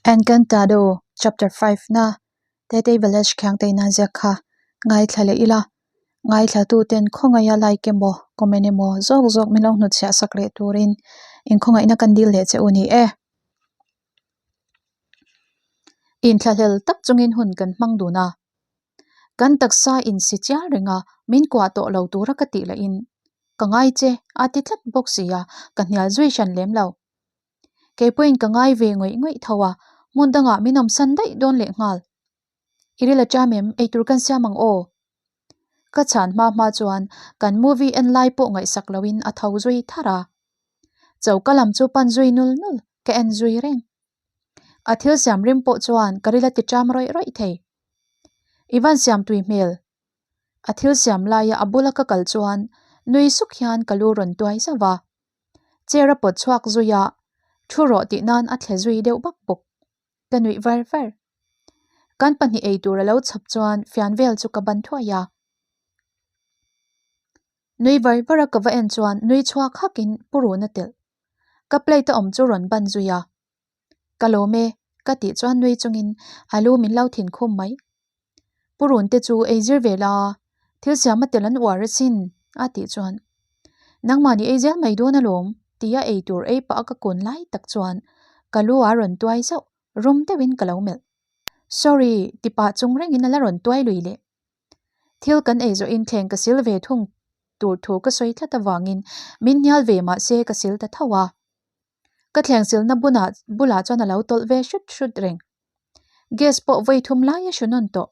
Encantado chapter 5 na Tetei Village Khiangte ina ziak kha ngaithla leh ila ngaithla tu ten khawngaih a like emaw comment emaw zawk zawk min lo hnutchhiah sak leh turin inkhawngaihna kan dil leh che u ni e. Inthlahlel tak chungin hun kan hmang dun a, kan taksa insi chial reng a min kuah tawh lo tura ka tih lahin ka ngai che a ti tlat bawk si a, ka hnial zui hran lem lo. Kei pawhin ka ngai ve ngawih ngawih tho a, hmun dangah min awmsan daih dawn leh nghal. I ril a ṭam em? Eitur kan siam ang aw. Ka chhan hma hma chuan kan movie en lai pawh ngaihsak loin a tho zui thar a. Choka lam chu pan zui nul nul ka en zui reng. A thil siam rim pawh chuan ka ril a ti ṭam rawih rawih thei. I van siam tui hmel. A thil siam laia a bula ka kal chuan nui suk hian ka lu rawn tuai zauh a. Chair a pawt chhuak zui a, thu rawh tih nan a thle zui deuh bak bawk. Ka nuih var var. Kan pahnih ei tur a lo chhawp chuan fian vel chu ka ban thuai a. Nui var var a ka va en chuan nui chhuak hakin pu run a telh. Ka plate a awm chu rawn ban zui a. Ka lawm e, ka tih chuan nui chungin a lu min lo thin khum mai. Pu run te chu ei zir ve la, thil siam a tel an uar asin, a tih chuan Nangmahni ei zel mai dawn alawm, tia ei tur ei pah a ka kun lai tak chuan ka lu a rawn tuai zauh, rum deuhin ka lo melh. Sorry, ti pah chung rengin a la rawn tuai lui leh. Thil kan ei zawhin thleng ka sil ve thung tur thu ka sawi tlat avangin min hnial ve mah se ka sil ta tho a. Ka thleng silna bunah bulah chuan a lo tawlh ve hrut hrut reng. Gas pawh vawi thum lai a hru nawn tawh.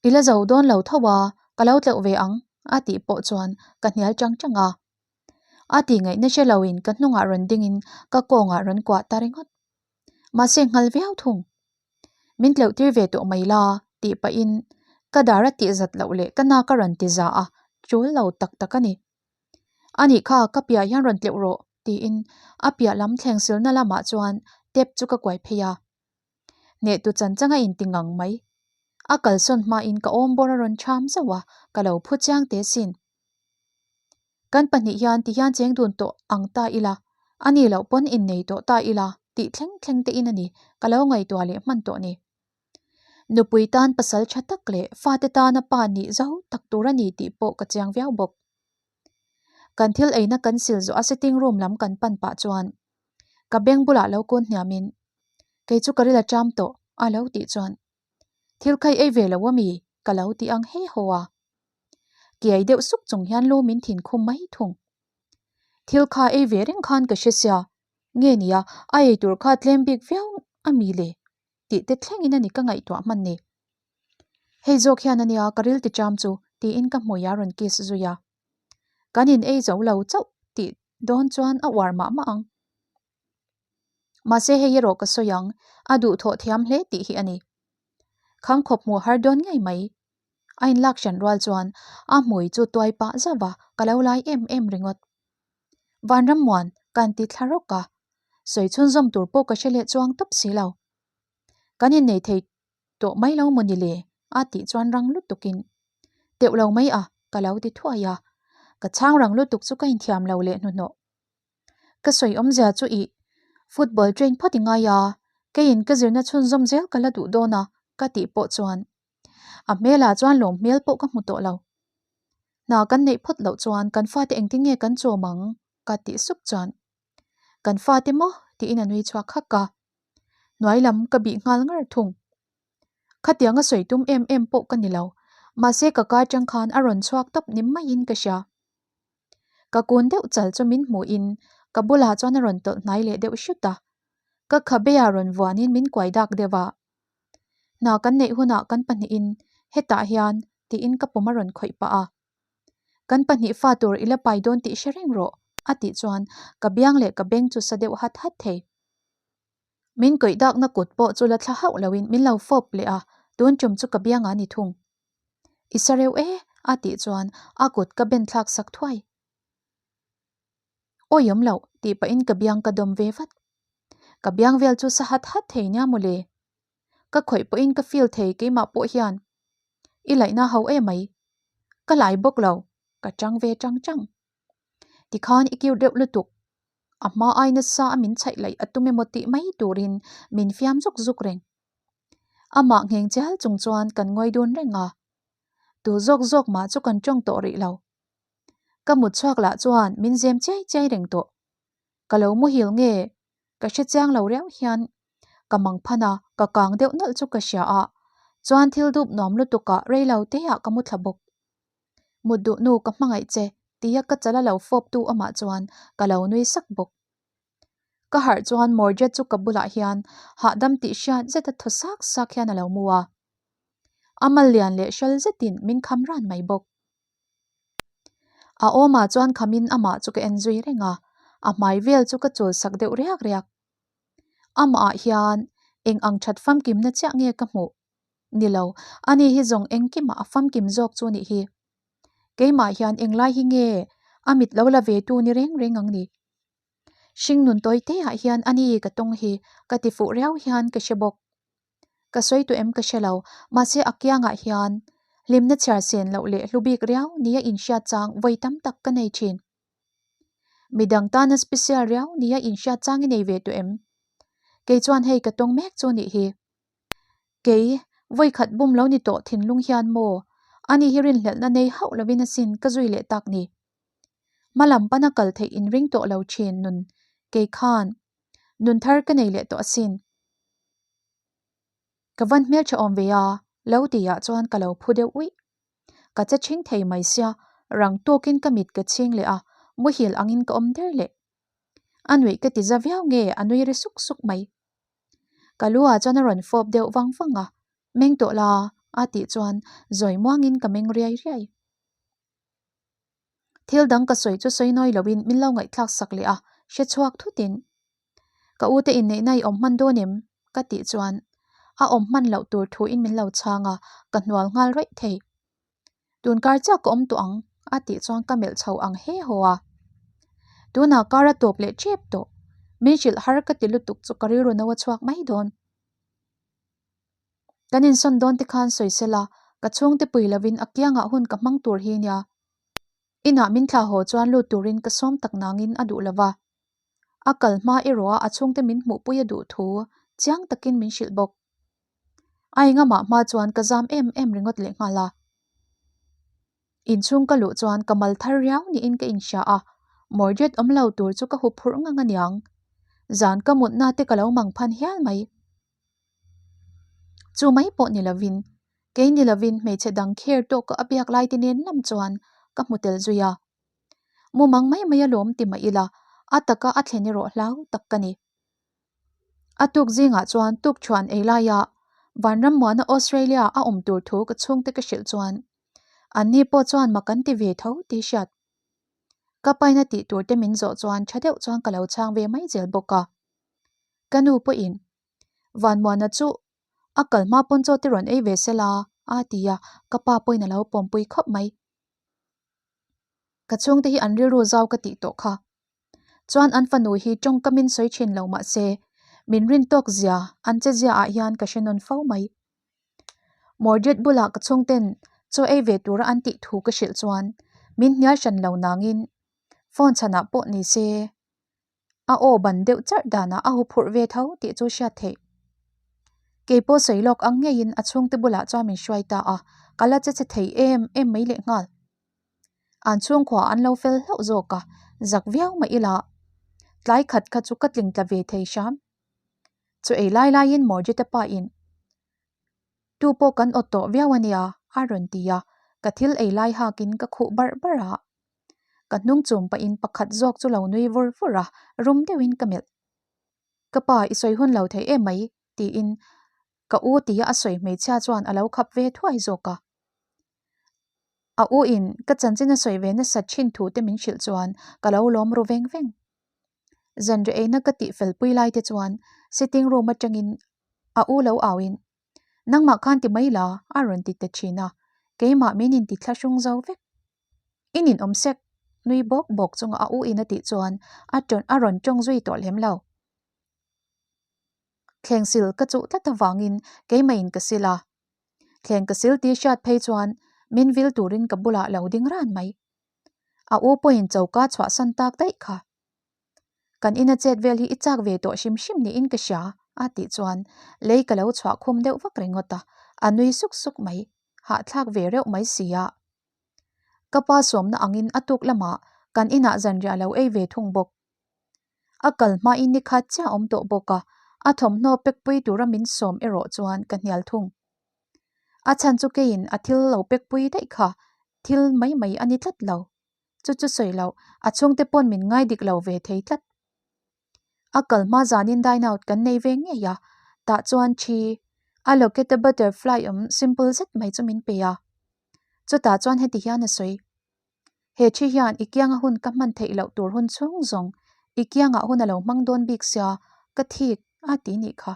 I la zo dawn lo tho a, ka lo tleuh ve ang a tih pawh chuan ka hnial chang chang a. A tih ngaihna hre loin ka hnungah rawn dingin ka kawngah rawn kuah ta ringawt. Mahse nghal viau thung. Min tleuh tir ve tawh mai la tih pahin ka dar a tih zat loh leh ka nak a rawn ti za a, tul lo tak tak a ni. A nih kha ka piah hian rawn tleuh rawh tiin a piah lam thleng silna lamah chuan tap chu ka kuai phei a. Hnehtu chan chang a inti ngang mai. A kalsawn hmain ka awm bawr a rawn cham zauh a, ka lo phu chiang teh sin. Kan pahnih hian ti hian cheng dun tawh ang ta ila, a nih loh pawn innei tawh ta ila tih thleng thleng te in a ni ka lo ngaihtuah leh hman tawh ni. Nupui tan pasal tha tak leh fate tana pa nih zo tak tur a ni tih pawh ka chiang viau bawk. Kan thil eina kan sil zawh a sitting room lam kan pan pah chuan ka beng bulah lo kun hniamin kei chu ka ril a ṭam tawh a lo tih chuan thil kha i ei ve lo a mi ka lo ti ang he haw a. Kiai deuh suk chung hian lu min thin khum mai thung. Thil kha ei ve reng khan ka hre sia nge nia a ei tur kha tlem bik viau a mi le tih te thlengin a ni ka ngaihtuah hman ni. Hei zawk hian a nia ka ril ti ṭam chu tiin ka hmui a rawn kiss zui a. Kan in ei zo lo chauh tih dawn chuan a uar mah mah ang. Mahse hei erawh ka sawi ang, a duhthawh thiam hle tih hi a ni. Kham khawp hmuh har dawn ngei mai. A inlak hran rual chuan a hmui chu tuai pah zauh a, ka lo lai em em ringawt. Vanrammuan, ka inti thla rawk a, sawi chhunzawm tur pawh ka hre leh chuang tawp si lo. Kan innei thei tawh mai lo maw ni le? a tih chuan rang lutukin, Teuh lo mai a, ka lo ti thuai a. Ka chhang rang lutuk chu ka inthiam lo leh hnuhnawh. Ka sawi awmzia chu ih, football train phawt i ngai a, keiin ka zirna chhunzawm zel ka la duh dawn a, ka tih pawh chuan a hmelah chuan lawm hmel pawh ka hmu tawh lo. Hna kan neih phawt loh chuan kan fate engtin nge kan chawm ang? ka tih sup chuan Kan fate maw? tiin a nui chhuak hak a. Hnuai lam ka bih nghal ngar thung. Khatiang a sawi tum em em pawh ka ni lo, mahse ka ka atang khan a rawn chhuak tawp ni maiin ka hria. Ka kun deuh chal chu min hmuhin ka bulah chuan a rawn tawlh hnai leh deuh hrut a. Ka khabeah rawn vuanin min kuai dak deuh a. Hna kan neih hunah kan pahnihin hetah hian tiin ka pum a rawn khawih pah a. Kan pahnih fa tur i la pai dawn tih hre reng rawh, a tih chuan ka biang leh ka beng chu sa deuh hat hat thei. Min kawih dakna kut pawh chu la thla hauh loin min lo fawp leh a, tun tum chu ka biangah a ni thung. I sa reuh e, a tih chuan a kut ka ben thlak sak thuai. Awi awm loh, tih pahin ka biang ka dawm ve vat. Ka biang vel chu sa hat hat thei nia mawle. Ka khawih pawhin ka feel thei keimah pawh hian. I laihna ho e mai. Ka lai bawk lo, ka chang ve chang chang. Tikhan i cute deuh lutuk. A hma ai nasa a min chhaih laih a tum emaw tih mai turin min fiam zuk zuk reng. Amah ngheng chial chung chuan kan ngawi dun reng a. Tu zawk zawk mah chu kan tawng tawh rih lo. Ka mut chhuak lah chuan min zem chiai chiai reng tawh. Ka lo muhil nge ka hre chiang lo riau hian ka mang phan a, ka kang deuh nawlh chu ka hria a, chuan thil dup nuam lutuk ah rei lo te ah ka mu thla bawk. Mut duh nu ka hmangaih che tia ka chala lo fawp tu amah chuan ka lo nui sak bawk. Ka harh chuan Mordred chu ka bulah hian hahdam tih hriat zeta thaw sak sak hian a lo mu a. A mal lian leh hral zetin min kham ran mai bawk. A awmah chuan khamin amah chu ka en zui reng a, a hmai vel chu ka chul sak deuh riak riak. Amah ah hian eng ang that famkimna chiah nge ka hmuh? Ni lo, ani hi zawng engkimah a famkim zawk chu nih hi. Keimah hian englai hi nge a mit lo la ve tu ni reng reng ang ni? Hringnun tawi te ah hian ani ka tawng hi ka ti fuh riau hian ka hre bawk. Ka sawi tawh em ka hre lo, mahse a kiangah hian hlimna chhiar sen loh leh hlu bik riau nia inhriat chang vawi tam tak ka nei thin. Midang tana special riau nia inhriat chang i nei ve tawh em? Kei chuan hei ka tawng mek chu nih hi. Kei, vawi khat bum lo ni tawh thinlung hian maw? Ani hi rinhlelhna nei hauh lovin asin ka zui leh tak ni. Hmalam pana kal theih inring tawh lo thin nun kei khan nun thar ka nei leh tawh asin. Ka van hmeltha awm ve a, lo tihah chuan ka lo phu deuh uih. Ka che chhing thei mai sia, rang tawkin ka mit ka chhing leh a, muhil angin ka awm der leh. A nuih ka ti za viau nge a nui ri suk suk mai. Ka lu ah chuan a rawn fawp deuh vang vang a, Meng tawh la a tih chuan zawi muangin ka meng riai riai. Thil dang ka sawi chu sawi nawi loin min lo ngaihthlak sak leh a, hre chhuak thutin. Ka u te inneihna i awm hman dawn em? ka tih chuan a awm hman loh tur thuin min lo chhang a, ka hnual nghal raih thei. Tun kar chiah ka awm tawh ang a tih chuan ka melh chho ang he haw a. Tunah kar a tawp leh tep tawh. Min hrilh har ka ti lutuk chu ka rilru no a chhuak mai dawn. Kan insawn dawn te khan sawi sela, ka chhungte pui lovin a kiangah hun ka hmang tur hi nia. Inah min thlah haw chuan lut turin ka sawm tak nangin a duh lova. A kal hma erawh a a chhungte min hmuhpui a duh thu chiang takin min hrilh bawk. A engamah hma chuan ka zam em em ringawt leh nghal a. Inchhung ka luh chuan ka mal thar riau niin ka inhria a, Mordred awm lo tur chu ka huphurh ngang aniang. Zan ka mutna te ka lo mang phan hial mai. Chu mai pawh ni lovin, kei ni lovin hmeichhe dang kher tawk a biak lai te nen lam chuan ka hmu tel zui a. Mumang mai mai alawm ti mah ila, a taka a thlen erawh hlau tak ka ni. A tuk zingah chuan tukṭhuan ei laia Vanrammuana Australia a awm tur thu ka chhungte ka hrilh chuan anni pawh chuan mak an ti ve tho tih hriat. Ka paina tih tur te min zawh chuan ṭha deuh chuan ka lo chhang ve mai zel bawk a. Ka nu pawhin Vanmuana chu a kal hma pawn chaw te rawn ei ve sela a ti a, ka pa pawhin a lo pawmpui khawp mai. Ka chhungte hi an rilru zau ka tih tawh kha. Chuan an fanu hi tawngkamin sawi thin lo mah se, min rin tawk zia an che zia ah hian ka hre nawn fo mai. Mordred bulah ka chhungten chaw ei ve tura an tih thu ka hrilh chuan min hnial hran lo nangin phone chhanah pawh ni se a aw ban deuh charh danah a huphurh ve tho tih chu hriat theih. Kei pawh sawi lawk ang ngeiin a chhungte bulah chuan min hruai ta a, ka la che che thei em em mai lehnghal. An chhungkhua an lo fel hlauh zawk a, zak viau mah ila tlai khat kha chu ka tling tla ve thei hram. Chu ei lai laiin Mordrita pa in Tu pawh kan awt tawh viau a nia a rawn ti a, ka thil ei lai hakin ka khuh barh barh a. Ka hnung chum pahin pakhat zawk chu lo nui vur vur a, rum deuhin ka melh. Ka pa i sawi hun lo thei em mai tiin ka u tia a sawi hmeichhia chuan a lo khap ve thuai zawk a. A u in ka chanchin a sawi ve nasat thin thu te min hrilh chuan ka lo lawm ru veng veng. Zanriah eina ka tih fel pui lai te chuan sitting room atangin a u lo au in Nangmah khan ti mai la a rawn ti ta thin a, keimah min in ti thlahrung zo vek. I nin awm sek nui bawk bawk chunga a u in a tih chuan a a rawn tawng zui tawh lem lo. Thleng sil ka chuh tlat avangin keimah in ka sil a, Thleng ka sil tih hriat phei chuan min vil turin ka bulah lo ding ran mai. A u pawhin choka chhuahsan tak daih kha. Kan ina chet vel hi i chak ve tawh hrim hrim niin ka hria, a tih chuan lei ka lo chhuah khum deuh vak ringawt a, a nui suk suk mai, hahthlak ve reuh mai si a. Ka pa sawmna angin a tuk lamah kan inah zanriah lo ei ve thung bawk. A kal hmain ni khat chiah awm tawh bawk a, a thawmhnaw pekpui tura min sawm erawh chuan ka hnial thung. A chhan chu keiin a thil lo pekpui daih kha thil mai mai a ni tlat lo. Chu chu sawi loh, a chhungte pawn min ngai dik lo ve thei tlat. A kal hma zanin dine out kan nei ve ngei a, tah chuan thi a locket a butterfly awm simple zet mai chu min pe a. Chutah chuan heti hian a sawi, He thi hian i kianga hun ka hman theih loh tur hun chhung zawng i kiangah hun a lo hmang dawn bik sia, ka thik a ti nih kha.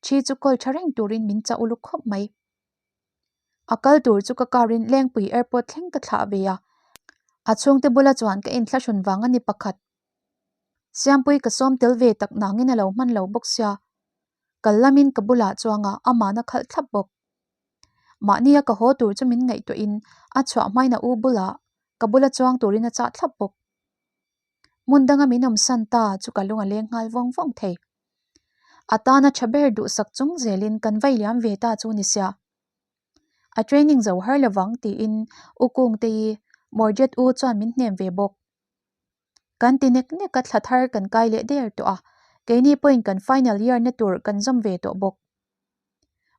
Thi chu kawl tha reng turin min chah uluk khawp mai. A kal tur chu ka car in Lengpui airport thleng ka thlah ve a, a chhungte bula chuan ka inthlahrun vang a ni pakhat. Siampui ka sawm tel ve tak nangin a lo hman lo bawk sia, kal lamin ka bulah chuanga amahna khalh thlap bawk. Mahnia ka haw tur chu min ngaihtuahin a chhuah hmain a u bulah ka bula chuang turin a chah thlap bawk. Hmun danga min awmsan ta chu ka lung a leng nghal vawng vawng thei. A tana tha ber duhsak chung zelin kan vai liam ve ta chu ni sia. A training zo har lovang tiin U Kungtei Morjet U chuan min hnem ve bawk. Kan ti nek nek a thla thar kan kai leh der tawh a, keini pawhin kan final year na tur kan zawm ve tawh bawk.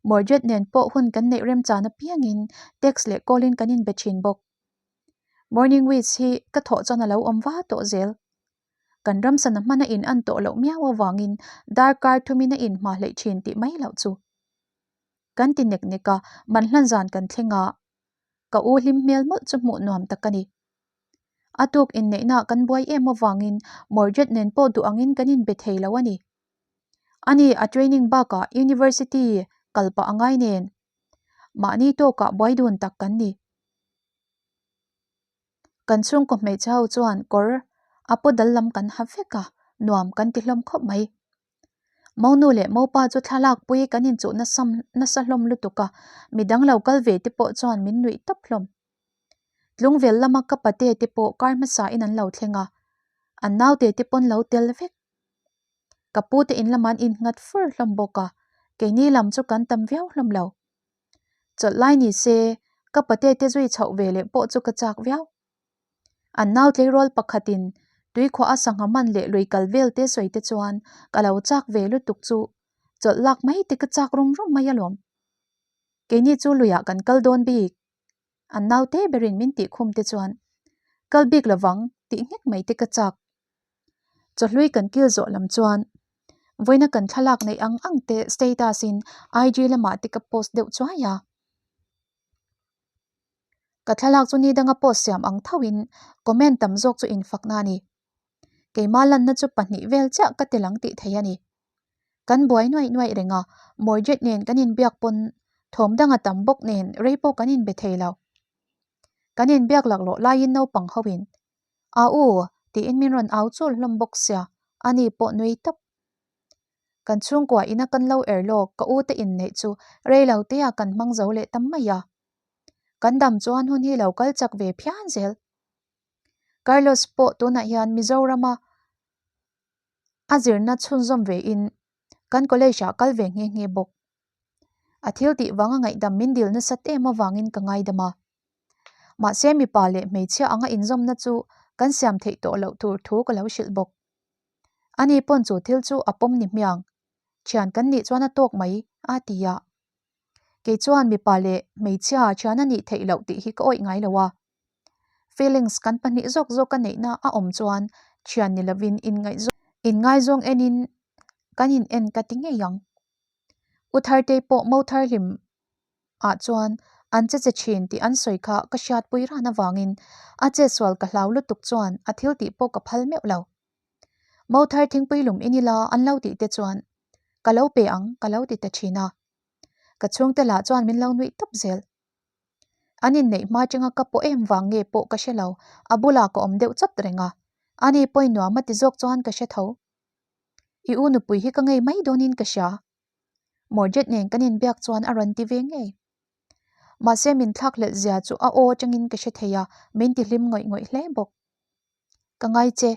Morjet nen pawh hun kan neih remchan apiangin text leh call in kan inbe thin bawk. Morning wish hi ka thawh chuan a lo awm va tawh zel. Kan ramsana hmana in an tawh loh miau avangin darkar thumin a inhma hleih thin tih mai loh chu. Kan ti nek nek a, man hlan zan kan thleng a, ka u hlim hmel mawlh chu hmuh nuam tak a ni. A tuk inneihna kan buai em avangin Morjet nen pawh duh angin kan inbe thei lo a ni. Ani a training bakah University kal pah a ngai nen. Mahni tawkah buai dun tak kan ni. Kan chhungkaw hmeichhe ho chuan kawr a paw dal lam kan ha vek a, nuam kan ti hlawm khawp mai. Monu leh Mopa chu thlalak pui kan inchuh nasam nasa hlawm lutuk a, midang lo kal ve te pawh chuan min nuih tawp hlawm. Tlungvel lama ka pate te pawh kar hmasa in an lo thleng a, an naute te pawn lo tel vek. Ka pu te in lamah an innghat fur hlawm bawk a, keini lam chu kan tam viau hlawm lo. Chawlh lai ni se, ka pate te zui chhoh ve leh pawh chu ka chak viau. An nau tleirawl pakhatin tuikhuah a sangha man leh lui kal vel te sawi te chuan ka lo chak ve lutuk chu chawlh lak mai te ka chak rum rum mai alawm. Keini chu luiah kan kal dawn bik. An naute berin min tih khum te chuan kal bik lovang tih nghek mai te ka chak. Chawhlui kan kil zawh lam chuan vawiina kan thlalak neih ang ang te status in IG lamah te ka post deuh chuai a. Ka thlalak chu ni danga post siam ang tho in comment tam zawk chu infakna a ni. Keimah lanna chu pahnih vel chiah ka ti lang tih thei a ni. Kan buai nuaih nuaih reng a, Morjet nen kan inbiak pawn thawm dang a tam bawk nen rei pawh kan inbe thei lo. Kan inbiak laklawh laiin naupang ho in A u! tiin min rawn au chul hlawm bawk sia, ani pawh nui tawp. Kan chhungkua ina kan lo er lawk ka u te inneih chu rei lo te ah kan hmang zo leh ta mai a. Kan dam chuan hun hi lo kal chak ve phian zel. Carlos pawh tunah hian Mizorama a zirna chhunzawm ve in kan college ah kal ve nghe nghe bawk. A thil tih vanga ngaihdam min dil nasat em avangin ka ngaidam a. Mahse mipa leh hmeichhia anga inzawmna chu kan siam theih tawh loh tur thu ka lo hrilh bawk. Ani pawn chu thil chu a pawm ni hmiang. Thian kan nih chuan a tawk mai, a ti a. Kei chuan mipa leh hmeichhia thian a nih theih loh tih hi ka awih ngai lo a. Feelings kan pahnih zawk zawk a neihna a awm chuan thian ni lovin inngaizawng enin kan in en ka ti ngei ang. U Thartei pawh mo thar hlim ah chuan an che che thin tih an sawi kha ka hriatpui ran avangin a chetsual ka hlau lutuk chuan a thil tih pawh ka phal meuh lo. Mo thar thingpui lum in ila an lo tih te chuan ka lo pe ang ka lo ti ta thin a. Ka chhungte lah chuan min lo nuih tawp zel. An inneih hma changa ka pawh em vang nge pawh ka hre lo, a bulah ka awm deuh chawt reng a, ani pawhin nuam a ti zawk chuan ka hre tho. I u nupui hi ka ngei mai dawnin ka hria. Morjet nen kan inbiak chuan a rawn ti ve ngei. Mahse min thlakhlelh zia chu a aw atangin ka hre thei a, min ti hlim ngawih ngawih hle bawk. Ka ngai che.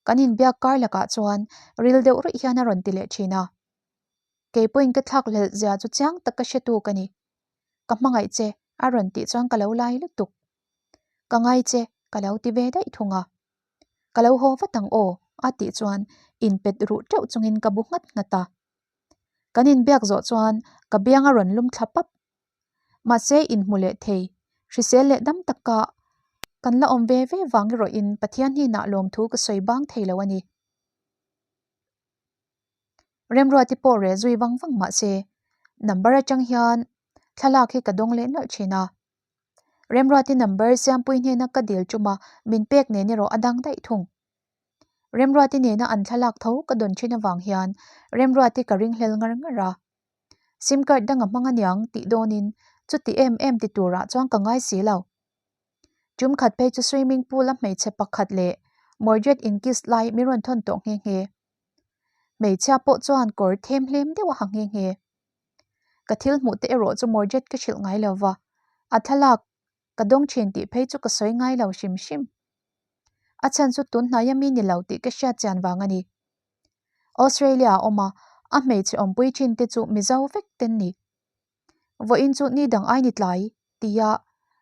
Kan inbiak kar lakah chuan ril deuh ruih hian a rawn ti leh thin a. Kei pawhin ka thlak hlelh zia chu chiang tak ka hre tu ka ni. Ka hmangaih che a rawn tih chuan ka lo lai lutuk. Ka ngai che ka lo ti ve daih thung a. Ka lo haw vat ang aw a tih chuan inpet ruh teuh chungin ka bu nghat nghat a. Kan inbiak zawh chuan ka biang a rawn lum thla pap. Mahse inhmu leh thei, hrisel leh dam taka kan la awm ve ve vang erawhin Pathian hnenah lawmthu ka sawi bang thei lo a ni. Remruati pawh reh zui vang vang mahse number atang hian thlalak hi ka dawng leh nawlh thin a. Remruati number Siampui hnena ka dil tum a, min pek nen erawh a dang daih thung. Remruati nena an thlalak tho ka dawn thin avang hian Remruati ka ringhlel ngar ngar a. Sim card dang a hmang aniang tih dawnin chuti em em ti turah chuan ka ngai si lo. Tum khat phei chu swimming pool a hmeichhe pakhat leh Mordred inkiss lai min rawn thawn tawh nghe nghe. Hmeichhia pawh chuan kawr them hlem deuh a ha nghe nghe. Ka thil hmuh te erawh chu Mordred ka hrilh ngai lo va, a thlalak ka dawng thin tih phei chu ka sawi ngai lo hrim hrim. A chhan chu tun hnaia mi ni lo tih ka hriat chian vang a ni. Australia a awm a, a hmeichhe awmpui thin te chu Mizo vek ten ni. Vawiin chu ni dang ai ni tlai tia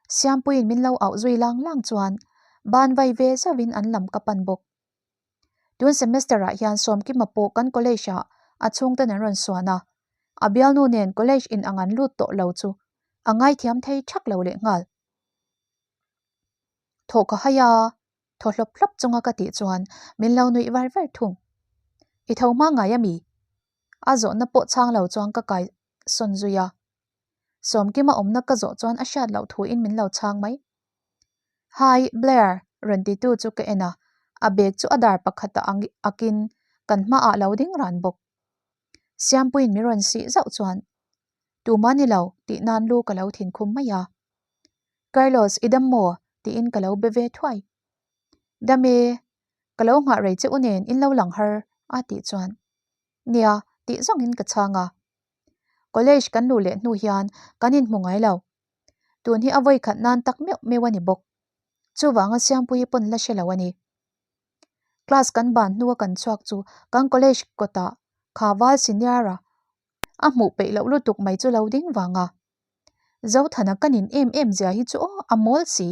Siampuiin min lo auh zui lang lang chuan ban vai ve zauhin an lam ka pan bawk. Tun semester ah hian Sawmkima pawh kan college ah a chhungten an rawn suan a, a bialnu nen college in ang an lut tawh lo chu a ngaithiam thei thak lo leh nghal. Thaw ka hai a, thaw hlawp hlawp chunga ka tih chuan min lo nuih var var thung. I tho hma ngai a mi? A zawhna pawh chhang lo chuan ka kai sawn zui a. Sawmkima awmna ka zawh chuan a hriat loh thuin min lo chhang mai. Hi, Blair, rawn titu chu ka en a, a bag chu a dar pakhat ah akin kan hmaah lo ding ran bawk. Siampuiin min rawn sih zauh chuan, Tumah ni lo, tih nan lu ka lo thinkhum mai a. Carlos, i dam maw? tiin ka lo be ve thuai. Dam e, ka lo nghah rei che u nen in lo lang har, a tih chuan. Nia, tih zawngin ka chhang a. College kan luh leh hnu hian kan inhmu ngai lo. Tun hi a vawi khat nan tak meuh meuh a ni bawk. Chuvanga Siampuii pawn la hre lo a ni. Class kan ban hnua kan chhuak chu kan college kawtah kha val senior a a hmuh peih loh lutuk mai chu lo ding vang a. Zothana ka nin em em zia hi chu aw a mawl si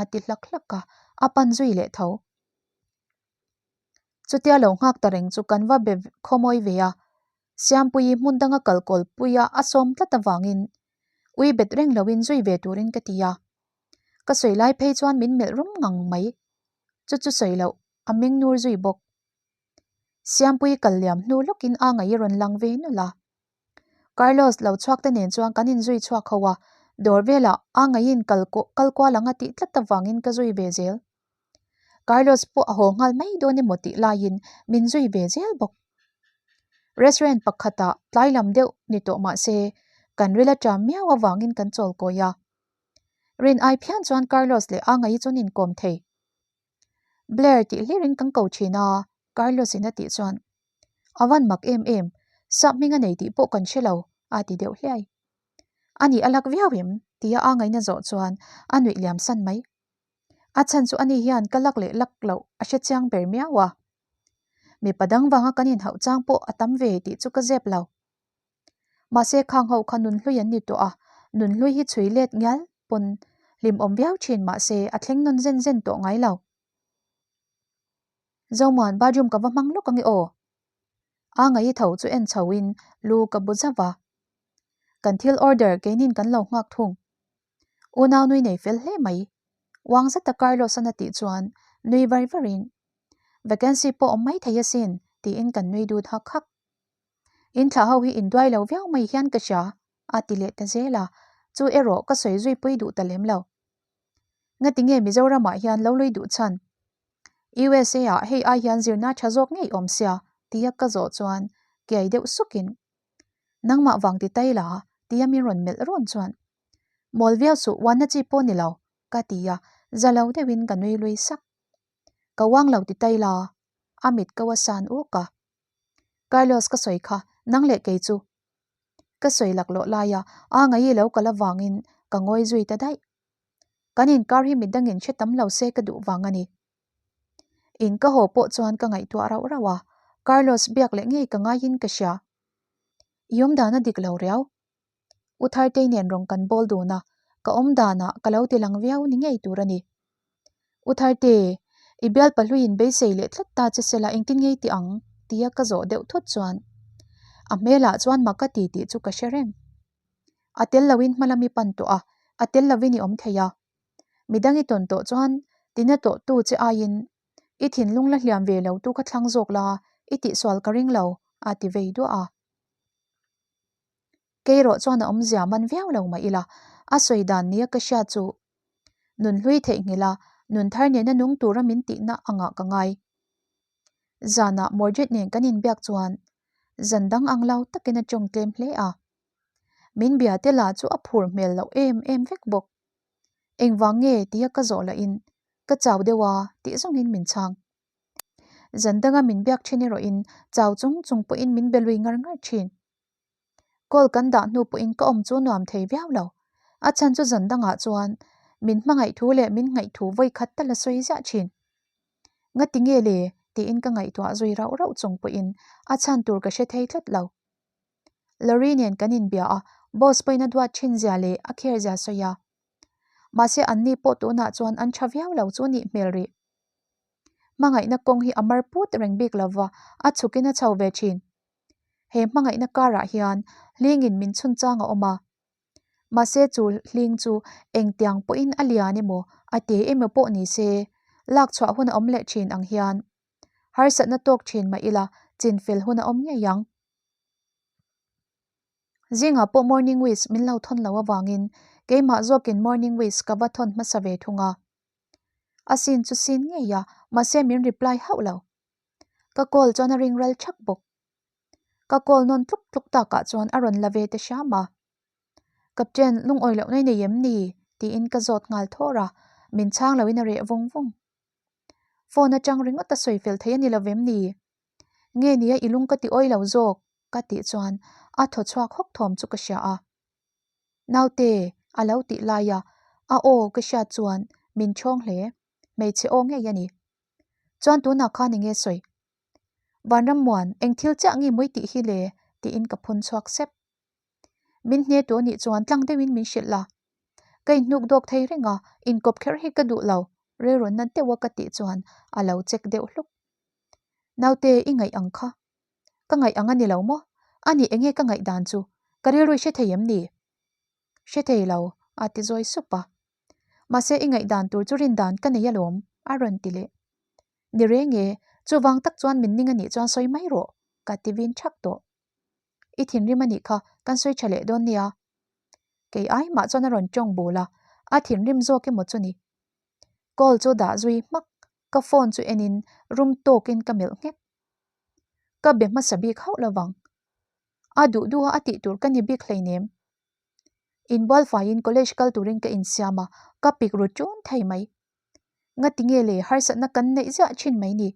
a ti hlak hlak a, a pan zui leh tho. Chutia lo nghak ta reng chu kan va be khawmawi ve a, Siampuii hmun danga kal kawlpuia a sawm tlat avangin ui bet reng loin zui ve turin ka ti a. Ka sawi lai phei chuan min melh rum ngang mai. Chu chu sawi loh a meng nur zui bawk. Siampuii kal liam hnu lawkin a ngaih rawn lang ve nawlh a. Carlos lo chhuak te nen chuan kan inzui chhuak ho a, dawr velah a ngaihin kal kal kual ang a tih tlat avangin ka zui ve zel. Carlos pawh a haw nghal mai dawn emaw tih laiin min zui ve zel bawk. Restaurant pakhatah tlai lam deuh ni tawh mah se kan ril aṭam miau avangin kan chawl kawi a. Rin ai phian chuan Carlos leh a ngaih chu an inkawm thei. Blair tih hlirin kan ko thin a, Carlos in a tih chuan A van mak em em, sap hming a nei tih pawh kan hre lo, a ti deuh hliai. A nih a lak viau em? tia a ngaihna zawh chuan a nuih liam san mai. A chhan chu ani hian ka lak leh lak loh a hre chiang ber miau a. Mipa dang vanga kan inhauh chang pawh a tam ve tih chu ka zep lo. Mahse khang ho kha nunhlui an ni tawh a, nunhlui hi chhui let ngial pawn hlimawm viau thin mahse a thleng nawn zen zen tawh ngai lo. Zomuan bathroom ka va hmang lawk ange aw. A ngaih tho chu en chho in lu ka bu zauh a. Kan thil order keinin kan lo nghak thung. Unau nui nei fel hle mai. Uang zeta Carlos-an a tih chuan nui var varin Vacancy pawh awm mai thei asin tiin kan nui dut hak hak. In thlah ho hi in duai lo viau mai hian ka hria a ti leh ta zel a, chu erawh ka sawi zui pui duh ta lem lo. Ngati nge Mizoramah hian lo lui duh chhan? USA ah hei ai hian zirna tha zawk ngei awm sia tia ka zawh chuan kiai deuh sukin Nangmah vang ti tai la tia min rawn melh rawn chuan Mawl viau suh uanna chi pawh ni lo ka ti a, za lo deuhin ka nui lui sak. Ka uang lo ti tai la a mit ko a san uk a. Carlos ka sawi kha nang leh kei chu ka sawi laklawh laia a ngaih lo kal avangin ka ngawi zui ta daih. Kan inkar hi midangin hre tam lo se ka duh vang a ni. In ka haw pawh chuan ka ngaihtuah rauh rauh a, Carlos biak leh ngei ka ngaiin ka hria. I awmdan a dik lo riau. U Thartei nen rawn kan bawl dun a, ka awmdanah ka lo ti lang viau ni ngei tur a ni. U Tharte, i bial pahluiin beisei leh tlat ta che sela engtin ngei ti ang? tia ka zawh deuh thut chuan a hmelah chuan mak ka ti tih chu ka hre reng. A tel loin hma lam i pan tawh a, a tel lovin i awm thei a. Midang i tawn tawh chuan tina tawh tu che aiin i thinlung la hliam ve lo tu kha thlang zawk la i tihsual ka ring lo, a ti vei duah a. Kei erawh chuan a awmzia man viau lo mah ila, a sawi dan nia ka hria chu nun hlui theihnghilh a, nun thar nena nung tura min tihna angah ka ngai. Zanah Mordred nen kan inbiak chuan zan dang ang lo takin a tawng tlem hle a. Min bia te lah chu a phur hmel loh em em vek bawk. Engvang nge tia ka zawh lahin ka chau deuh a tih zawngin min chhang. Zan danga min biak thin erawhin chau chung chung pawhin min be lui ngar ngar thin. Call kan dah hnu pawhin ka awm chu nuam thei viau lo. A chhan chu zan dangah chuan min hmangaih thu leh min ngaih thu vawi khat tal a sawi ziah thin. Ngati nge le? tiin ka ngaihtuah zui rauh rauh chung pawhin a chhan tur ka hre thei tlat lo. Lorry nen kan inbia a, boss pawhin a duat thin zia leh a care zia sawi a. Mahse anni pawh tunah chuan an tha viau lo chu nih hmel rih. Hmangaihna kawng hi a mar put reng bik lova, a chhukin a chho ve thin. He hmangaihna karah hian hlingin min chhun chang a awm a. Mahse chu hling chu engtiang pawhin a lian emaw, a te emaw pawh ni se, lak chhuah hun a awm leh thin ang hian harsatna tawk thin mah ila chinfel hun a awm ngei ang. Zingah pawh morning wish min lo thawn lo avangin keimah zawkin morning wish ka va thawn hmasa ve thung a. A sin chu sin ngei a, mahse min reply hauh lo. Ka call chuan a ring ral thak bawk. Ka call nawn tluk tluk takah chuan a rawn la ve ta hram a. Captain, lungawi loh nei nei em ni? tiin ka zawt nghal thawr a, min chhang loin a reh vung vung. Phone atang ringawt a sawi fel thei a ni lo vem ni? Nge nia i lung ka ti awi lo zawk? ka tih chuan a thaw chhuak hawk thawm chu ka hria a. Naute, a lo tih laia a aw ka hriat chuan min ṭhawng hle. Hmeichhe aw ngei a ni. Chuan tunah khan enge sawi? Vanrammuan, eng thil chiah nge mawi tih hi le? tiin ka phun chhuak sep. Min hne tu anih chuan tlang deuhin min hrilh la. Ka inhnuk dawk thei reng a, inkawp kher hi ka duh lo, rilru na deuha ka tih chuan a lo check deuh hluk. Naute, i ngaih ang kha. Ka ngaih ang a ni lo maw? Ani enge ka ngaih dan chu? Ka rilru i hre thei em ni? Hre thei lo, a ti zawi sup a. Mahse i ngaihdan tur chu rindan ka nei alawm, a rawn ti leh. Ni reng e, chuvang tak chuan min ning anih chuan sawi mai rawh, ka ti vin thak tawh. I thinrim anih kha, kan sawi tha leh dawn nia. Kei ai mah chuan a rawn tawng bul a, a thinrim zawk emaw chu ni. Call chu dah zui hmak, ka phone chu enin rum tawkin ka melh nghek. Ka be hmasa bik hauh lovang. A duh duha a tih tur ka ni bik hleinem. Inbual faiin college kal turin ka insiam a, ka pik ru ṭun thei mai. Ngati nge le harsatna kan neih ziah ṭhin mai ni?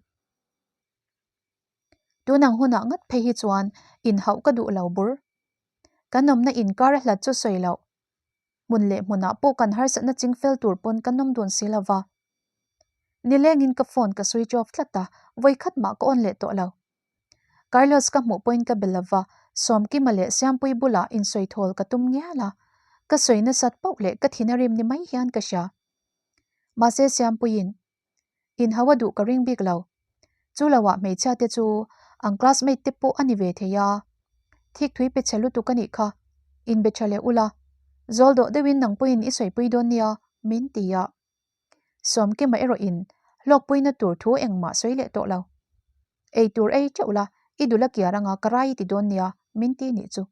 Tunang hunah ngat phei hi chuan inhauh ka duh lo bur. Kan awmna inkar a hlat chu sawi loh. Hmun leh hmunah pawh kan harsatna ching fel tur pawn kan awm dun si lo va. Nilengin ka phone ka switch off tlat a, vawikhat mah ka on leh tawh lo. Carlos ka hmuh pawhin ka be lova, Sawmkima leh Siampuii bulah insawi thawl ka tum ngial a, ka sawi nasat pauh leh ka thin a rim ni mai hian ka hria. Mahse Siampuiin inhau a duh ka ring bik lo. Chu loah hmeichhia te chu an classmate te pawh a ni ve thei a, thik thui pe chhe lutuk a nih kha, inbe tha leh ula, zawl dawh deuhin nang pawhin i sawipui dawn nia, min ti a. Sawmkima erawhin hlawkpuina tur thu engmah sawi leh tawh lo. Ei tur ei teuh la, i dul a kiar anga ka rai i ti dawn nia, min ti nih chu.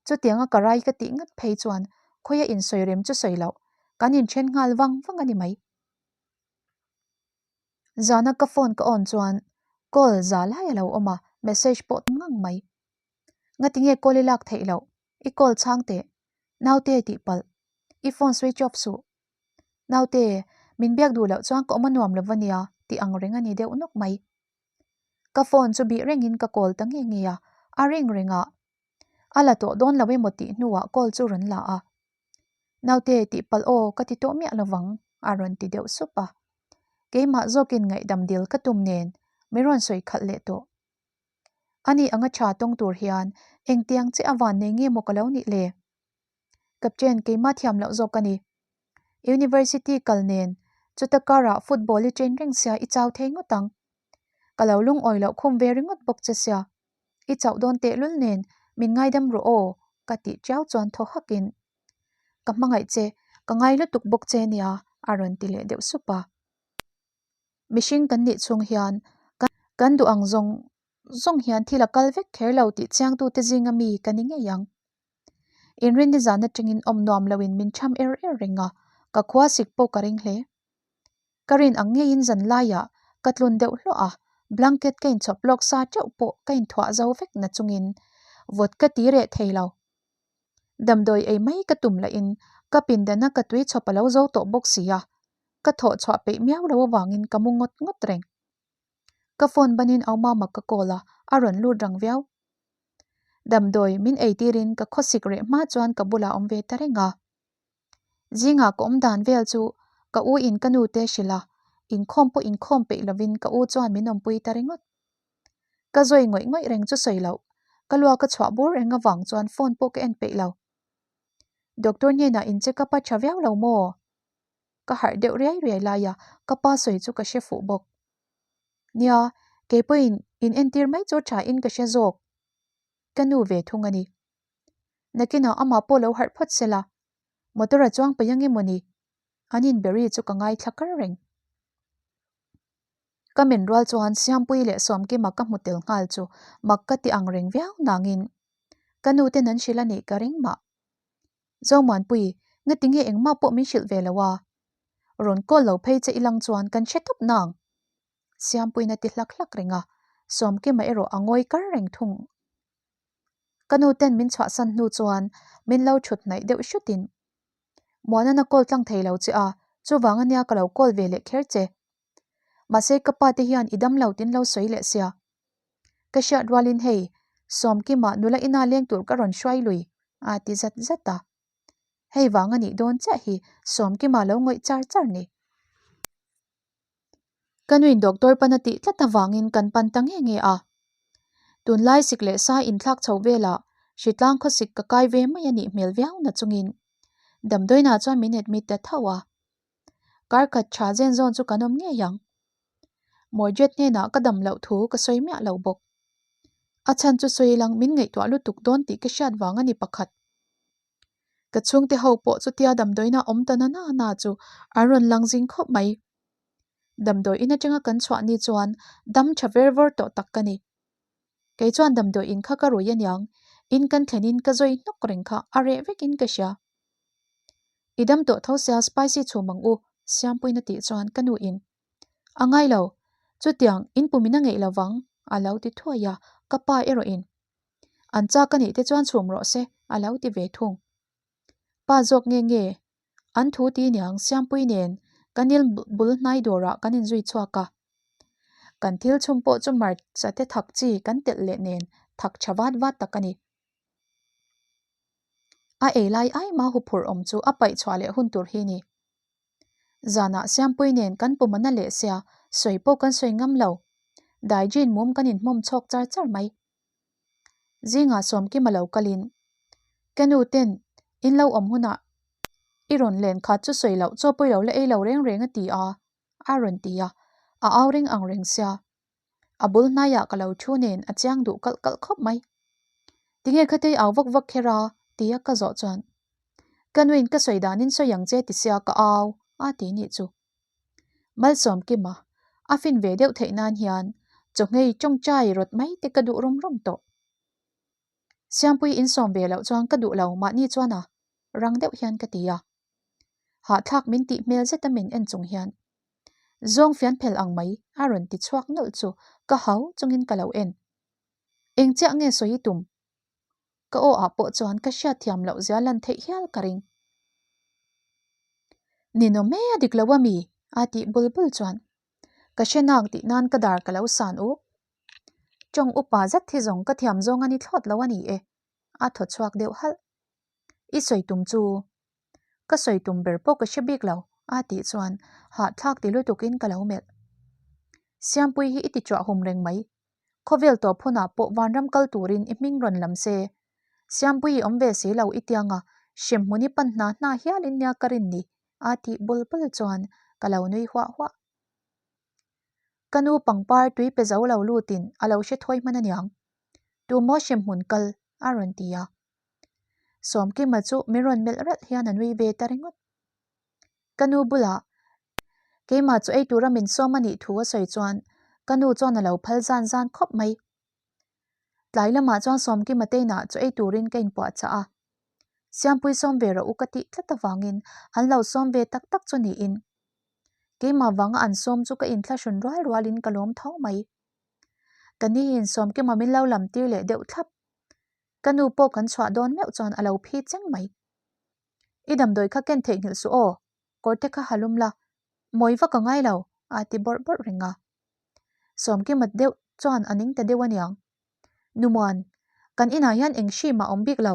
Chutianga ka rai ka tih ngat phei chuan khawia insawi rem chu sawi loh, kan inthen nghal vang vang a ni mai. Zana ka phone ka on chuan call za lai a lo awm a, message pawh tam ngang mai. Ngatinge call i lak theih loh, i call chhang teh, naute tih palh, i phone switch off suh. Naute, min biak duh loh chuan ka awm a nuam lo va nia tih ang reng a ni deuh nawk mai. Ka phone chu bih rengin ka call ta nge nge a, a ring reng a. A la tawh dawn lo emaw tih hnuah call chu rawn la a. Naute, tihpalh aw ka ti tawh miah lovang a rawn ti deuh sup a. Keimah zawkin ngaihdam dil ka tum nen min rawn sawi khalh leh tawh. Ani anga tha tawng tur hian engtiang che a van nei nge maw ka lo nih le? Captain keimah thiam loh zawk ka ni. University kal nen chuta karah football i train reng sia i chau thei ngawt ang. Ka lo lungawi loh khum ve ringawt bawk che sia. I chauh dawn tehlul nen min ngaidam rawh aw ka tih tiau chuan thaw hakin Ka hmangaih che, ka ngai lutuk bawk che nia a rawn ti leh deuh sup a. Mihring kan nih chhung hian kan duh ang zawng zawng hian thil a kal vek kher lo tih chiangtute zinga mi ka ni ngei ang. Inrinni zan atangin awm nuam loin min tham er er reng a, ka khua sik pawh ka ring hle. Ka rin ang ngeiin zan laiah ka tlun deuh hluah a, blanket ka inchhawp lawk sa teuh pawh ka inthuah zo vek na chungin vawt ka ti reh thei lo. Damdawi ei mai ka tum lahin ka pindana ka tui chhawp a lo zo tawh bawk si a, ka thawh chhuah peih miau lo avangin ka mu ngawt ngawt reng. Ka phone banin Aumama ka call a, a rawn lut rang viau. Damdawi min ei tirin ka khawsik reh hma chuan ka bulah awm ve ta reng a. Zingah ka awm dan vel chu ka u in ka nu te hrilh a, inkhawm pawh inkhawm peih lovin ka u chuan min awmpui ta ringawt. Ka zawi ngawih ngawih reng chu sawi loh, ka luak a chhuah bur reng avang chuan phone pawh ka en peih lo. Doctor hnenah in check up a tha viau lo maw? Ka harh deuh riai riai lai a, ka pa sawi chu ka hre fuh bawk. Nia, kei pawhin in entir mai chu tha in ka hre zawk. Ka nu ve thung a ni. Nakinah amah pawh lo harh phawt se la, motor a chuang paih ang emaw ni? An inberi chu ka ngaithla kar reng. Ka men rual chuan Siampuii leh Sawmkima ka hmu tel nghal chu mak ka ti ang reng viau nangin ka nu ten an hrilh a nih ka ring mah. Zomuanpui, ngatinge engmah pawh min hrilh ve lo a? Rawn call lo phei che ilang chuan kan hre tawp nang. Siampuiin a ti hlak hlak reng a, Sawmkima erawh a ngawi kar reng thung. Ka nu ten min chhuahsan hnu chuan min lo thut hnaih deuh hrutin, Muanan a call tlang thei lo che a, chuvang ania ka lo call ve leh kher che. Mahse ka pa te hian i dam lo tin lo sawi leh sia. Ka hriat rualin hei, Sawmkima nula ina leng tur ka rawn hruai lui a ti zat zat a. Hei vang a nih dawn chiah hi Sawmkima lo ngawih char char ni. Ka nuin doctor pan a tih tlat avangin kan pan ta nge nge a. Tunlai sik leh sa inthlak chho velah hritlang khawsik ka kai ve mai a nih hmel viau na chungin damdawiinah chuan min admit ta tho a. Kar khat tha zen zawn chu kan awm ngei ang. Mawrjet hnenah ka dam loh thu ka sawi miah lo bawk. A chhan chu sawi lang min ngaihtuah lutuk dawn tih ka hriat vang a ni pakhat. Ka chhungte ho pawh chutia damdawiina awm ta na na na chu an rawn lang zing khawp mai. Damdawi in atanga kan chhuah ni chuan dam tha ver vawr tawh tak ka ni. Kei chuan damdawi in kha ka rui aniang, in kan thlen in ka zawi hnawk reng kha a reh vek in ka hria. I dam tawh tho sia spicy chhum ang u, Siampuiin a tih chuan ka nu in, A ngai lo, chutiang in pumin a ngeih lo vang, a lo ti thuai a, ka pa erawh in, An chak a nih te chuan chhum rawh se, a lo ti ve thung. Pa zawk nge nge, an thu ti niang Siampui nen kan il bul hnai dawrah kan inzui chhuak a. Kan thil chhum pawh chu hmarcha te thak chi kan telh leh nen thak tha vat vat tak a ni. A ei lai ai mah huphurh awm chu a paih chhuah leh hun tur hi ni. Zanah Siampui nen kan pum a na leh sia, sawi pawh kan sawi ngam lo. Daijin mum kan inhmawm chhawk char char mai. Zingah Sawmkima lo kalin, Ka nu ten in lo awm hunah i rawn len khat chu sawi loh chaw pawi lo la ei lo reng reng a ti a, a rawn ti a, a au reng ang reng sia. A bul hnaiah ka lo thu nen a chiang duh kalh kalh khawp mai. Tinge khatei au vak vak kher a? tia ka zawh chuan, Ka nuin ka sawi danin sawi ang che ti sia ka au a ti nih chu. Malsawmkima, a fin ve deuh theih nan hian chawhngei tawngtai rawt mai te ka duh rum rum tawh. Siampui insawm ve loh chuan ka duh lo mahni chuan a rang deuh hian ka ti a. Hahthlak min tih hmel zeta min en chung hian Zawng fian phel ang mai a rawn ti chhuak nawlh chu ka hau chungin ka lo en. Eng chiah nge sawi i tum? Ka aw ah pawh chuan ka hriat thiam loh zia lan theih hial ka ring. Ninawm e a dik lo a mi? a tih bul bul chuan ka hre nang tih nan ka dar ka lo san uk. Tawng upa zet hi zawng ka thiam zawng a ni thlawt lo a ni e, a thaw chhuak deuh halh. I sawi tum chu ka sawi tum ber pawh ka hre bik lo. A tih chuan hahthlak ti lutukin ka lo melh. Siampui hi i ti chuah hum reng mai. Khawvel tawp hunah pawh vanram kal turin i hming rawn lam se. Siampui i awm ve si lo i tianga hremhmun i pan hna hna hialin nia ka rin ni a tih bul bul chuan ka lo nui huah huah. Ka nu pangpar tui pe zo lo lutin a lo hre thawi hman aniang. Tumaw hremhmun kal a rawn ti a. Sawmkima chu min rawn melh ralh hian a nui ve ta ringawt. Ka nu bulah keimah chu ei tura min sawm a nih thu a sawi chuan ka nu chuan a lo phal zan zan khawp mai. Tlai lamah chuan Sawmkima te inah chu ei turin ka inpuahchah a. Siampui sawm ve rawh u ka tih tlat avangin an lo sawm ve tak tak chu niin keimah vanga an sawm chu ka inthlahrun rual rualin ka lawm tho mai. Ka ni in Sawmkima min lo lam tir leh deuh thlap. Ka nu pawh kan chhuah dawn meuh chuan a lo phi cheng mai. I damdawi kha ken theihnghilh suh aw, kawrte kha ha lum la, mawi vak a ngai lo, a ti bawrh bawrh reng a. Sawmkima deuh chuan a ning ta deuh aniang. Numuan, kan inah hian eng hri mah awm bik lo.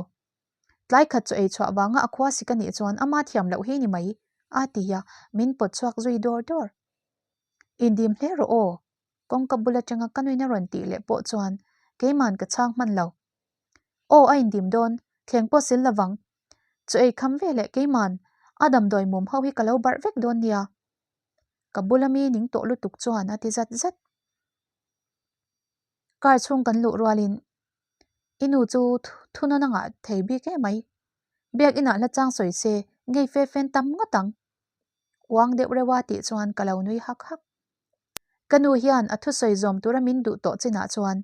Tlai khat chu ei chhuah vanga a khua sik a nih chuan ama thiam loh hi ni mai, a ti a, min pawt chhuak zui dawr dawr. Indim hle rawh aw, kawngka bul atanga ka nuin a rawn tih leh pawh chuan keiman ka chhang hman lo. Aw a indim dawn, thleng pawh sil lovang. Chu ei kham ve leh keiman a damdawi mum ho hi ka lo barh vek dawn nia. Ka bula mi ning tawh lutuk chuan a ti zat zat. Car chhung kan luh rualin i nu chu thunawn a ngah thei bik em mai. Biak inah hla chang sawi se ngei fe fen tam ngawt ang. Uang deuh reuh a tih chuan ka lo nui hak hak. Ka nu hian a thusawi zawm tura min duh tawh chinah chuan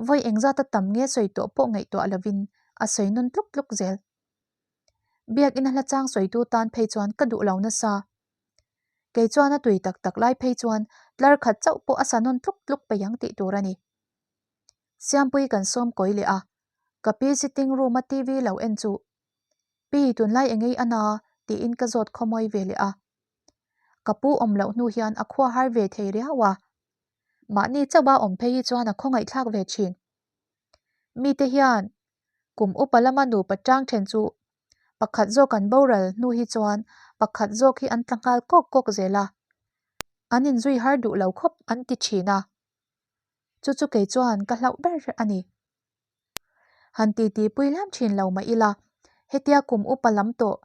vawi engzata tam nge sawi tawh pawh ngaihtuah lovin a sawi nawn tluk tluk zel. Biakina hla chang sawitu tan phei chuan ka duh lo nasa. Kei chuan a tui tak tak lai phei chuan tlar khat chauh pawh a sa nawn tluk tluk peih ang tih tur a ni. Siampui kan sawm kawi leh a, ka pi sitting room a TV lo en chu Pi tunlai engei a na tiin ka zawt khawmawi ve leh a. Ka pu awm loh hnu hian a khua har ve thei riau a. Mahni chauha awm phei hi chuan a khawngaihthlak ve thin. Mite hian kum upa lama nupa tang then chu pakhat zawk an boral hnu hi chuan pakhat zawk hi an tla nghal kawk kawk zel a. An inzui har duh lo khawp an ti thin a. Chu chu kei chuan ka hlauh ber a ni. Han titi pui lam thin lo mah ila, hetia kum upa lam tawh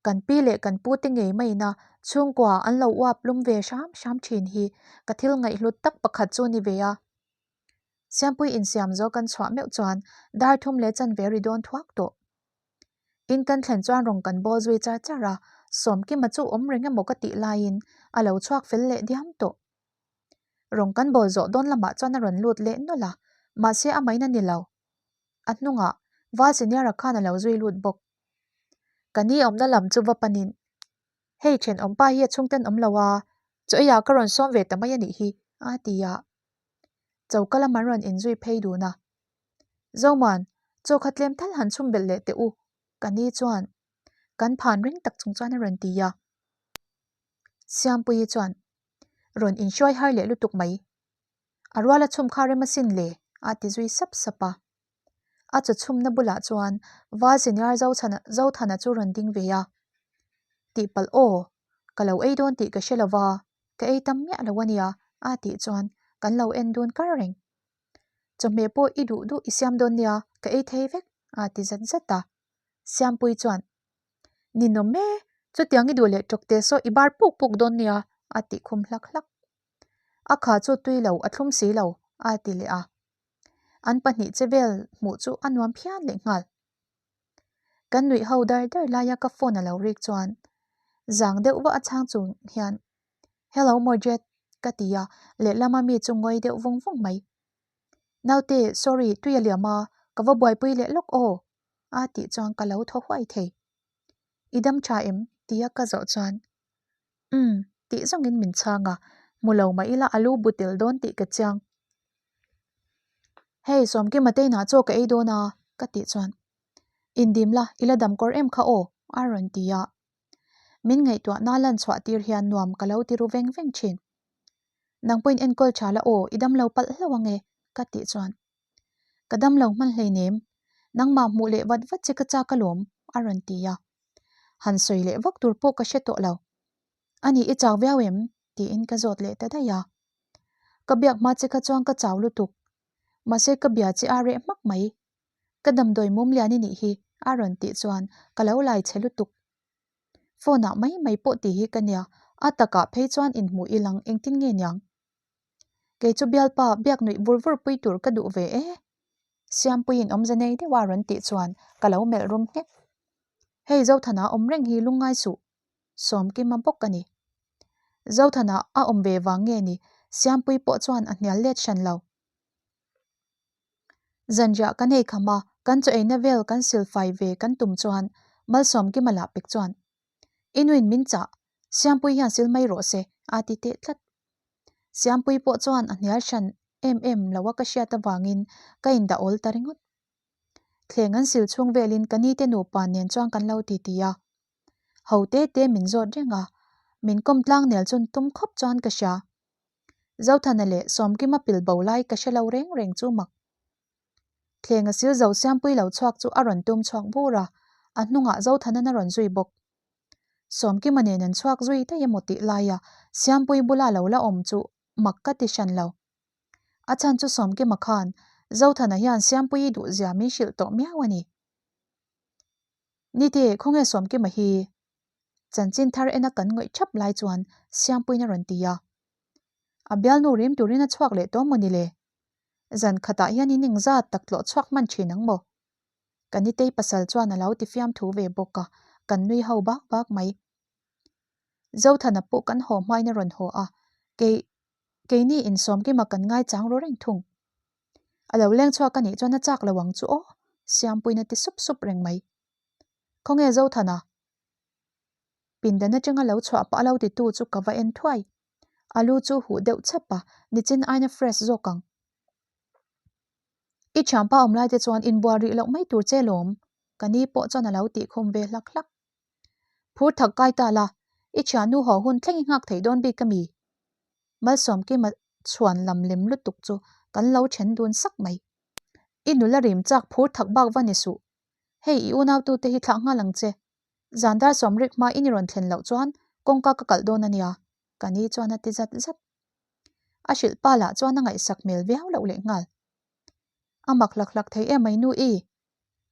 kan pi leh kan pu te ngei maina chhungkua an lo uap lum ve hram hram thin hi ka thil ngaihhlut tak pakhat chu ni ve a. Siampui insiam zo kan chhuah meuh chuan dar thum leh chanve ri dawn thuak tawh. In kan thlen chuan rawn kan bawl zui char char a, Sawmkima chu awm reng emaw ka tih laiin a lo chhuak fel leh diam tawh. Rawng kan bawl zawh dawn lamah chuan a rawn lut leh nawlh a, mahse a main a ni lo. A hnungah Val Senior-a khan a lo zui lut bawk. Ka ni awmna lam chu va panin, Hei thenawmpa hi a chhungten awm lo a, chaw eiah ka rawn sawm ve ta mai a nih hi, a ti a. Choka lam an rawn inzui phei dun a. Zoman, chaw kha tlem thal han chhum belh leh teh u, ka ni chuan kan phan ring tak chung chuan a rawn ti a. Siampuii chuan, Rawn inhruai har leh lutuk mai. A rual a chhum kha rem asin le, a ti zui sap sap a. A chaw chhumna bulah chuan Val Senior Zochhana Zothana chu rawn ding ve a. Tihpalh aw, ka lo ei dawn tih ka hre lo va, ka ei tam miah lo ania, a tih chuan kan lo en dun kar reng. Chawhmeh pawh i duh duh i siam dawn nia, ka ei thei vek, a ti zat zat a. Siampui chuan Ninawm e, chutiang i duh leh tawk teh saw i bar puk puk dawn nia, a tih khum hlak hlak. A kha chu tui lo, a thlum si lo, a ti leh a. An pahnih che vel hmuh chu a nuam phian leh nghal. Kan nuih ho dar dar laia ka phone a lo rik chuan zang deuh vah a chhang chung hian Hello Mordred ka ti a, lehlama mi chu ngawi deuh vung vung mai. Naute, sorry, tui a liam a, ka va buaipui leh lawk aw. A tih chuan ka lo thaw huai thei. I dam tha em? tia ka zawh chuan Umm tih zawngin min chhang a, hmu lo mah ila a lu bu tel dawn tih ka chiang. Hei Sawmkima te inah chaw ka ei dawn a ka tih chuan Indim la, i la dam kawr em kha aw a rawn ti a. Min ngaihtuahna lan chhuah tir hian nuam ka lo ti ru veng veng thin. Nang pawhin enkawl tha la aw, i dam lo palh hlauh ange ka tih chuan Ka dam lo hman hleinem, nangmah hmuh leh vat vat che ka chak alawm, a rawn ti a. Han sawi leh vak tur pawh ka hre tawh lo. Ani i chak viau em? tiin ka zawt leh ta daih a. Ka biak hma che kha chuan ka chau lutuk. Mahse ka bia che a reh hmak mai. Ka damdawi mum lian i nih hi a rawn tih chuan ka lo lai che lutuk. Phone ah mai mai pawh tih hi ka nia, a takah phei chuan inhmuh i lang engtin nge niang? Kei chu bialpa biak nuih vur vur pui tur ka duh ve e. Siampuiin awmze nei deuh a rawn tih chuan ka lo melh rum nghek. Hei Zothana awm reng hi lungngai suh. Sawmkima bawk a ni. Zothana a awm ve vang nge ni Siampui pawh chuan a hnial let hran lo. Zanriah kan ei kham a, kan chaw eina vel kan silfai ve kan tum chuan Malsawmkima lah pek chuan, I nuin min chah, Siampui hian sil mai rawh se, a ti teh tlat. Siampui pawh chuan a hnial hran em em lo a ka hriat avangin ka indah awl ta ringawt. Thleng an sil chhung velin ka nite nupa nen chuan kan lo titi a. Ho te te min zawt reng a, min kawm tlang nel chun tum khawp chuan ka hria. Zothana leh Sawmkima pil bo lai ka hre lo reng reng chu mak. Thleng a sil zo Siampui lo chhuak chu a rawn tum chhuak bur a, a hnungah Zothanan a rawn zui bawk. Sawmkima nen an chhuak zui daih emaw tih laia Siampui bula lo la awm chu mak ka ti hran lo. A chhan chu Sawmkima khan Zothana hian Siampuii duhzia min hrilh tawh miau a ni. Nite, khawnge Sawmkima hi? Chanchin thar ena kan ngawih thap lai chuan Siampuiin a rawn ti a. A bialnu rim turin a chhuak leh tawh maw ni le? Zan khatah hian in engzat tak tlawh chhuak hman thin ang maw? Ka nitei pasal chuan a lo ti fiamthu ve bawk a, kan nui ho bak bak mai. Zothana pawh kan haw hmain a rawn haw a, kei keini insawmkima kan ngaichang ru reng thung. A lo leng chhuak a nih chuan a chak lo ang chu aw, Siampuiin a ti sup sup reng mai. Khawnge Zothana? Pindan atanga lo chhuah pah a lo titu chu ka va en thuai. A lu chu huh deuh chhap a, nichin aina fresh zawk ang. I thianpa awm lai te chuan inbual rih loh mai tur che lawm, ka ni pawh chuan a lo tih khum ve hlak hlak. Phur thak kai ta la, i thiannu haw hun thleng i nghak theih dawn bik a mi? Malsawmkima chhuan lam lem lutuk chu kan lo then dun sak mai. I nula rim chak phur thak bak va ni suh. Hei i unautute hi thlah nghal ang che. Zan dar sawmrik hma in i rawn thlen loh chuan kawngka ka kalh dawn a nia, ka ni chuan a ti zat zat. A hrilh pa lah chuan a ngaihsak hmel viau loh leh nghal. A mak hlak hlak thei em mai nu i?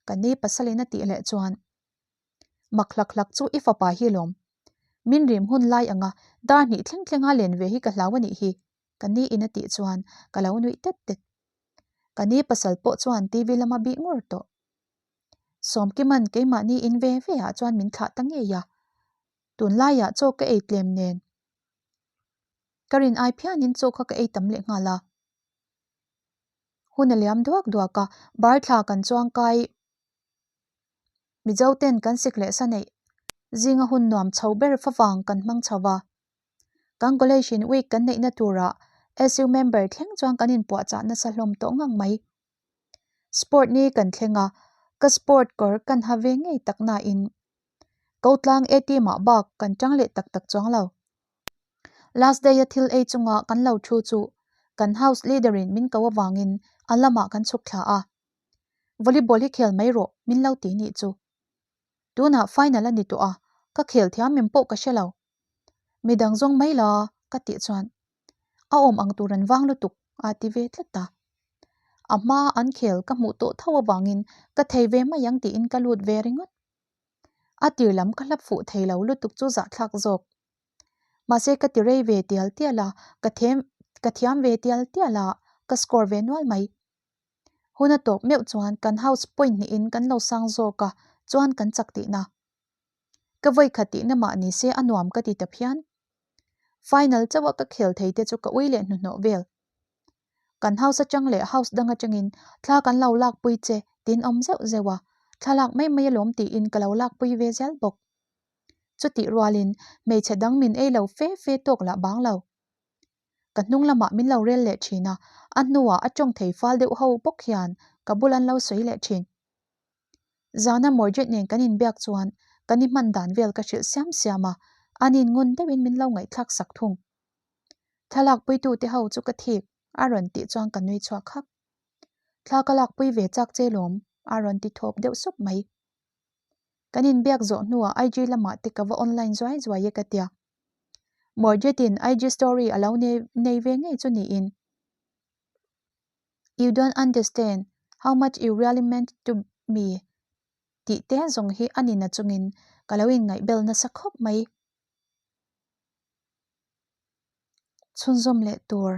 Ka ni pasalin a tih leh chuan Mak hlak hlak chu i fapa hi lawm. Min rim hun lai anga dar hnih thleng thlenga len ve hi ka hlau a nih hi, ka ni in a tih chuan ka lo nuih tet tet. Ka ni pasal pawh chuan TV lama bih ngur tawh. Sawmkiman keimahni in ve ve ah chuan min thlah ta ngei a, tunlaiah chaw ka ei tlem nen ka rin ai phianin chaw kha ka ei tam leh nghal a. Hun a liam duak duak a, bar thla kan chuang kai Mizo ten kan sik leh sa neih zinga hun nuam chho ber favang kan hmang chho va. Kan college in week kan neihna turah SU member thleng chuan kan inpuahchah nasa hlawm tawh ngang mai. Sport ni kan thleng a, ka sport kawr kan ha ve ngei tak nain Kotlang A team ah bak kan tang leh tak tak chuang lo. Last day a thil ei chunga kan lo thu chu kan house leader in min ko avangin a lamah kan chhuk thla a. Volleyball hi khel mai rawh min lo ti nih chu. Tunah final a ni tawh a, ka khel thiam em pawh ka hre lo. Midang zawng mai la ka tih chuan a awm ang tur an vang lutuk a ti ve tlat a. A hma an khel ka hmuh tawh tho avangin ka thei ve mai ang tiin ka lut ve ringawt. A tir lam ka hlap fuh thei lo lutuk chu zahthlak zawk. Mahse ka ti rei ve tial tial a, ka them ka thiam ve tial tial a, ka score ve nual mai. Hun a tawp meuh chuan kan house point hnihin kan lo sang zawk a, chuan kan chak tihna. Ka vawi khat tihna mah ni se a nuam ka ti ta phian. Final chauh a ka khel thei te chu ka ui leh hnuhnawh vel. Kan house atang leh house dang atangin thla kan lo lakpui che tin awm zeuh zeuh a, thla lak mai mai alawm tiin ka lo lakpui ve zel bawk. Chutih rualin hmeichhe dang min ei lo fe fe tawk lah bang lo. Ka hnung lamah min lo rel leh thin a, a hnuah a tawng thei fal deuh ho bawk hian ka bul an lo sawi leh thin. Zana Morjit nen kan inbiak chuan kan i hman dan vel ka hrilh siam siam a, anin ngun deuhin min lo ngaihthlak sak thung. Thlalak puitute ho chu ka thik, a rawn tih chuan ka nui chhuak hak. Thla ka lakpui ve chak che lawm, a rawn ti thawp deuh sup mai. Kan inbiak zawh hnuah IG lamah te ka va online zuai zuai e ka tia. Morjetin IG story a lo nei ve ngei chu niin. You don't understand how much you really meant to me tih te zawng hi a nina chungin ka lo inngaihbel nasa khawp mai. Chhunzawm leh tur.